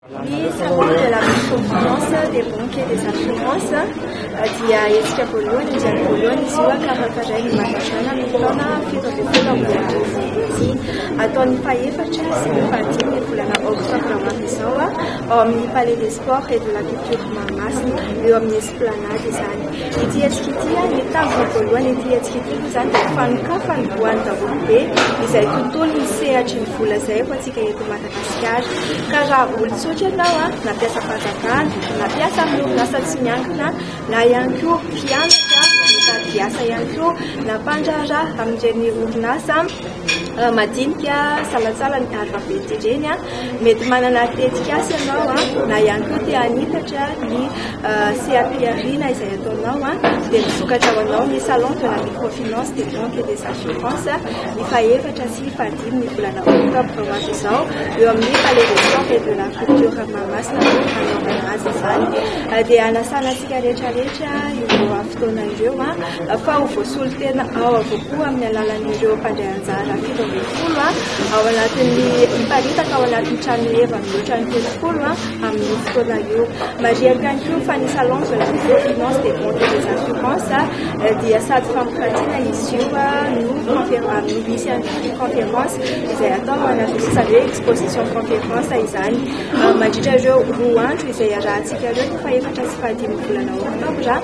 Ny Salon de la microfinance, des banques et des assurances dia hetsika voalohany andiany voalohany izy io karakarain'ny Madajan amin'ny taona 2017 ity. Atao ny fahefatra sy ny fahadimy ny volana oktobra ho avy izao ao amin'ny Palais des Sports et de la Culture Mahamasina, eo amin'ny Esplanade izany. Ity hetsika ity, ny tanjona voalohany ity hetsika ity moa izany dia fanokafana ho an'ny daholobe izay tontolon'ny sehatry ny vola izay ho antsika eto Madagasikara. Ka raha olon-tsotra ianao, na mpiasam-panjakana, na mpiasa amin'ny orinasa tsy miankina, na ihany koa mpianatra mitady asa ihany koa, na mpandraharaha amin'ireny orinasa madinika, salantsalany ary vaventy ireny, mety manana tetikasa ianao, na ihany koa te hanitatra ny seha-pihariana izay ataonao, dia misokatra ho anao ny Salon de la microfinance, des banques et des assurances ny fahefatra sy fahadimy ny volana oktobra ho avy izao eo amin'ny Palais des Sports et de la Culture Mahamasina no hanaovana azy izany. Dia hanasana antsika rehetra rehetra ireo fotoana ireo fa ho voasolo tena ao avokoa amin'ny alalan'ireo mpandray anjara 17 ao anatin'ny hiparitaka ao anatin'ny tranoheva mihoatra ny 30 amin'io fotoana io. Marihako ihany koa fa ny Salon de la microfinance, des banques et des assurances dia sady fampiratiana izy io no misy ihany koa ny conférence izay atao ao anatin'ny izany hoe exposition conférence izany. Mandritra ireo 2 andro izay iarahantsika ireo ny fahefatra sy fahadimy volana oktobra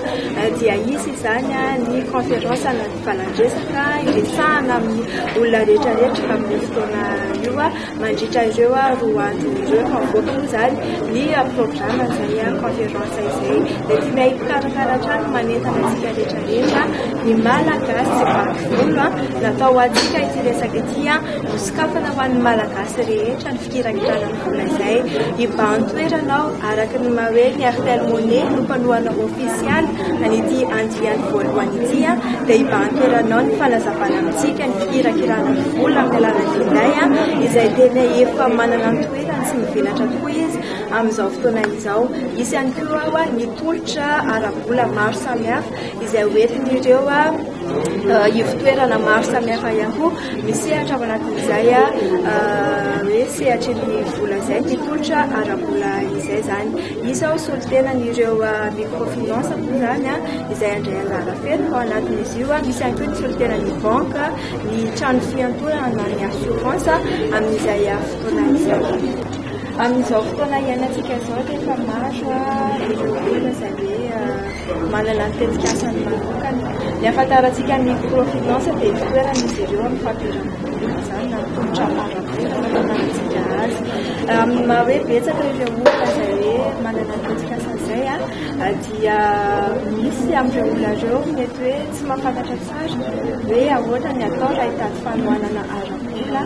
dia hisy izany ny conférence na ny valan-dresaka iresahana amin'ny olona rehetrarehetra amin'io fotoana io mandritra ireo 2 andro ireo. Efa mivoaka moa izany ny programme izay conférence izay. Dia tianay mpikarakara hatrany manentana antsika rehetrarehetra ny Malagasy tsy vaky volo, natao ho antsika ity resaka ity, hosokafana ho an'ny Malagasy rehetra ny fikirakirana ny vola izay. Hibahan-toerana ao araka ny maha hoe ny Airtel Money no mpanohana ofisialy an'ity andiany voalohany ity, dia hibahan-toerana ao ny fanazavana amintsika ny fikirakirana ny vola amin'ny alalan'ny finday izay tena efa manana ny toerany sy mivelatra tokoa izy amin'izao fotoana izao. Hisy ihany koa ao ny tolotra ara-bola maro samihafa izay hoentin'ireo ivon-toerana maro samihafa ihany koa misehatra ao anatin'izay hoe sehatry ny vola izay, ny tolotra ara-bola izay izany. Hisy ao solontenan'ireo microfinance moa izany izay handray anjara feno ao anatin'izy io. Misy ihany koa ny solontenan'ny banque, ny trano fiantohana na ny assurance amin'izay fotoana izay. Amin'izao fotoana iainantsika izao dia efa maro ireo olona izay hoe manana ny tetikasany manokana. Ny ahafantarantsika ny microfinance dia fitoeran'izy ireo amin'ny fampiram-bola izany na tolotra ara-bola no ahafantarantsika azy. Amin'ny maha hoe betsaka ireo olona izay hoe manana ny tetikasany izay dia misy amin'ireo olona ireo mety hoe tsy mahafantatra tsara hoe ahoana ny atao raha hitady fanohanana ara-bola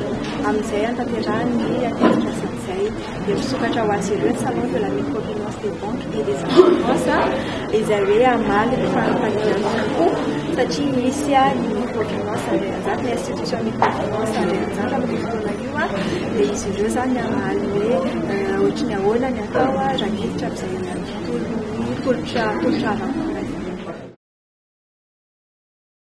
amin'izay hanatanterahany ny tetikasany izay. Dia misokatra ho azy ireo ny Salon de la microfinance, des banques et des assurances izay hoe hamaly ny fanontaniana kokoa satria misy ny microfinance handray anjara, ny institution microfinance handray anjara amin'io fotoana io, dia izy ireo izany hamaly hoe ohatry ny ahoana ny atao raha hiditra amin'izay tontolon'ny tolotra tolotra ara-bola.